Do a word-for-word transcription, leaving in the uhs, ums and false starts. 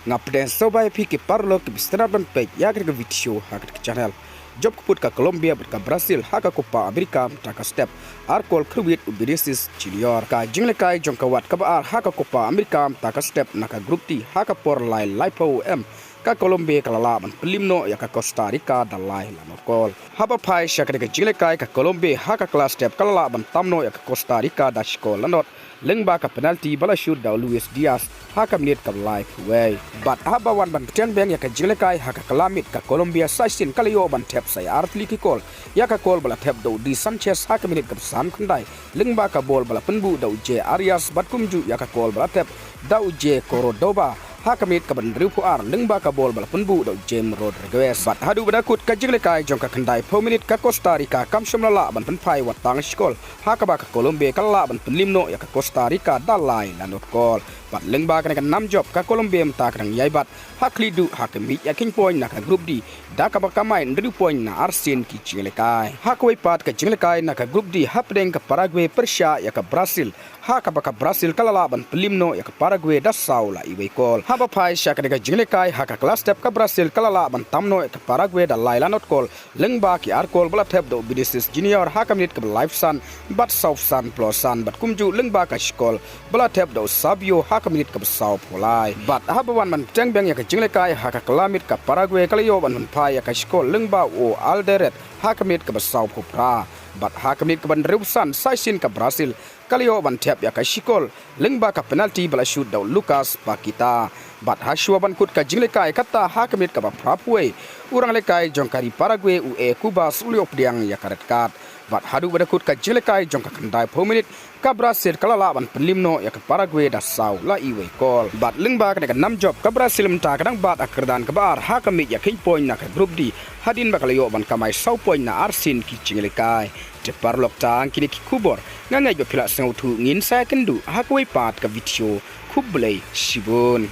Nga pdiang sngewbha ïa phi ki paralok kiba sngewtynnat ban peit ïa kane ka video ha kane ka channel. Jop ka pud ka Colombia bad ka Brazil ha ka Copa America mynta ka step, ar kol khrwit u Vinicius Junior. Ka jingïalehkai jong ka wat kaba ar ha ka Copa America mynta ka step na ka Group D ha ka por lai laiphew A M, ka Colombia ka la lah ban pynliem noh ïa ka Costa Rica da lai la not kol. Haba phai sha kane ka jingïalehkai, ka Colombia ha ka kylla step ka la lah ban tam noh ïa ka Costa Rica da shi kol la not, lyngba ka penalty ba la shoot da u Luis Diaz ha ka minit kaba laiphew wei. Bad haba wan ban pdiang biang ïa ka jingïalehkai ha ka kylla miet, ka Colombia sa shisien ka la ïoh ban thep sa ïa ar tylli ki kol, ïa ka kol ba la thep da u Di Sanchez ha ka minit kaba san khyndai, lyngba ka bol ba la pynbuh da u Jay Arias, bad kumjuh ïa ka kol ba la thep da u Jay Cordoba ha ka minit kaba hynriewphew ar, lyngba ka bol ba la pynbuh da u James Rodriguez. Bad haduh ba da kut ka jingïalehkai jong ka khyndaiphew minit, ka Costa Rica kam shym la lah ban pynphai wat tang shi kol, ha kaba ka Colombia ka la lah ban pynliem noh ïa ka Costa Rica da lai la not kol. Bad lyngba kane ka nam jop, ka Colombia mynta ka dang ïai bat ha khlieh duh ha ka miej ïakheiñ point na ka Group D, da kaba kamai hynriew point na arsien ki jingïalehkai. Ha kawei pat ka jingïalehkai na ka Group D, hapdeng ka Paraguay pyrshah ïa ka Brazil, ha kaba ka Brazil ka la lah ban pynliem noh ïa ka Paraguay da saw la iwei kol. Haba phai sha kane ka jingïalehkai ha ka kylla step, ka Brazil ka la lah ban tam noh ïa ka Paraguay da lai la not kol, lyngba ki ar kol ba la thep da u Vinicius Junior ha ka minit kaba laiphew san bad sawphew san, phew san, bad kumjuh lyngba ka shi kol ba la thep da u Savio ha ka minit kaba sawphew lai. Bad haba wan ban pdiang biang ïa ka jingïalehkai ha ka kylla miet, ka Paraguay ka la ïoh ban pynphai ïa ka shi kol lyngba u Alderete ha ka minit kaba sawphew phra. Bad ha ka minit kaba hynriewphew san, sa shisien ka Brazil ka la ïoh ban thep ïa ka shi kol lyngba ka penalty ba la shoot da u Lucas Paqueta. Bad ha shuwa ban kut ka jingïalehkai, kata ha ka minit kaba phraphew wei, u nongïalehkai jong ka ri Paraguay, u E. Cubas, u la ïoh pdiang ïa ka red card. Bad haduh ba da kut ka jingïalehkai jong ka khyndaiphew minit, ka Brazil ka la lah ban pynliem noh ïa ka Paraguay da saw la iwei kol. Bad lyngba kane ka nam jop, ka Brazil mynta ka dang bat ha ka kyrdan kaba ar ha ka miej ïakheiñ point na ka Group D, hadien ba ka la ïoh ban kamai saw point na arsien ki jingïalehkai. Te paralok, tang kine ki khubor, nga ngeit ba phi la sngewthuh. Ngin sa ïakynduh ha kawei pat ka video. Khublei shibun.